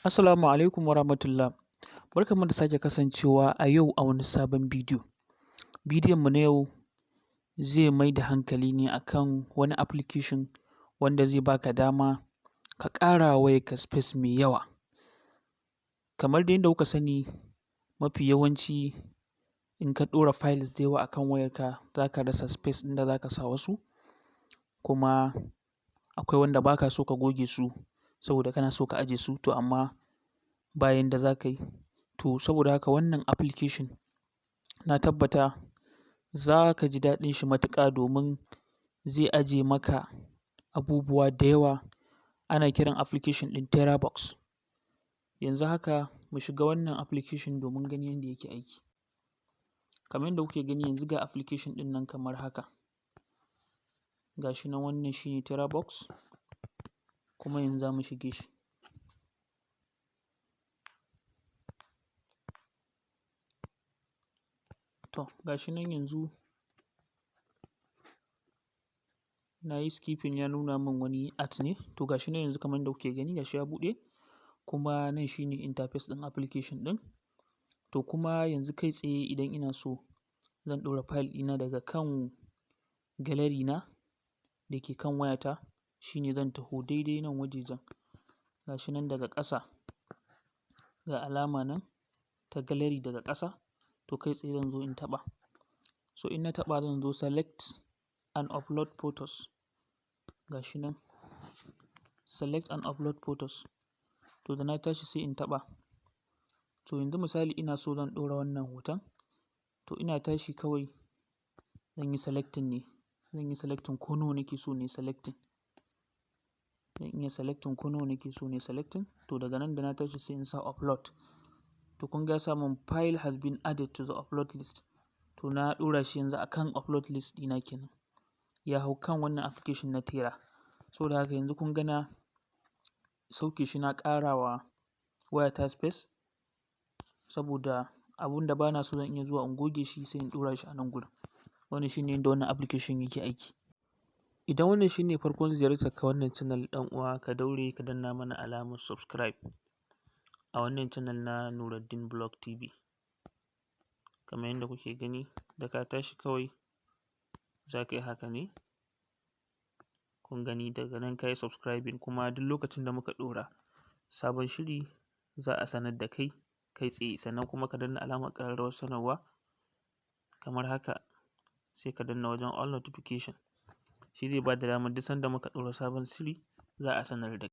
Assalamu alaikum warahmatullah. Barkanmu da sake kasancewa a yau a wani sabon bidiyo. Bidiyon mu na yau zai mai da hankali ne akan wani application wanda zai baka dama ka ƙara wa wayarka space mai yawa. Kamar dai yadda kuka sani, mafi yawanci in ka ɗora files da yawa akan wayarka, za ka rasa space ɗin da za ka sa wasu, kuma akwai wanda ba ka so ka goge su saboda kana so ka aje su, to amma ba yanda za ka yi. To saboda haka, wannan application na tabbata za ka ji daɗin shi matuƙa, domin zai aje maka abubuwa da yawa. Ana kiran application ɗin Terabox. Yanzu haka mu shiga wannan application domin ganin yadda yake aiki. Kamar yadda kuke gani, yanzu ga application ɗin nan kamar haka. Ga shi nan, wannan shi ne Terabox, kuma yanzu za mu shige shi. To ga shi nan, yanzu na yi skipping, ya nuna min wani ad ne. To ga shi nan yanzu, kamar yadda kuke gani, ga shi ya buɗe, kuma nan shi ne interface ɗin application ɗin. To kuma yanzu kai tsaye, idan ina so zan ɗora file ɗina daga kan gallery na da ke kan wayata, shi ne zan taho daidai nan wajejen. Ga shi nan daga ƙasa, ga alama nan ta gallery daga ƙasa, to kai tsaye zan zo in taɓa. So in na taɓa, zan zo select and upload photos. Ga shi nan, select and upload photos. To da na tashi sai in taɓa. To yanzu misali ina so zan ɗora wannan hoton, to ina tashi kawai zan yi selecting ne, zan yi selecting ko nawa nake so na yi selecting. Zan iya selecting ko nawa nake so na yi selecting. To daga nan da na tashi sai in sa upload. To kun ga ya sa mun "File has been added to the upload list". To na ɗora shi yanzu akan upload list ɗina kenan. Ya hau kan wannan application na Tera. Saboda haka yanzu kun ga na sauke shi, na ƙara wa wayata space, saboda abun da bana so zan iya zuwa in goge shi, sai in ɗora shi a nan gurin. Wannan shi ne yadda wannan application yake aiki. Idan wannan shi ne farkon ziyartar ka wannan channel, ɗan uwa, ka daure ka danna mana alamar subscribe a wannan channel na Nuruddin Blog TV. Kamar yadda kuke gani, da ka tashi kawai za ka yi haka ne. Kun gani, daga nan ka yi subscribing, kuma duk lokacin da muka ɗora sabon shiri za a sanar da kai kai tsaye. Sannan kuma ka danna alamar ƙararrawar sanarwa kamar haka, sai ka danna wajen all notification. Shi zai ba da damar duk sanda muka ɗora sabon shiri za a sanar da kai.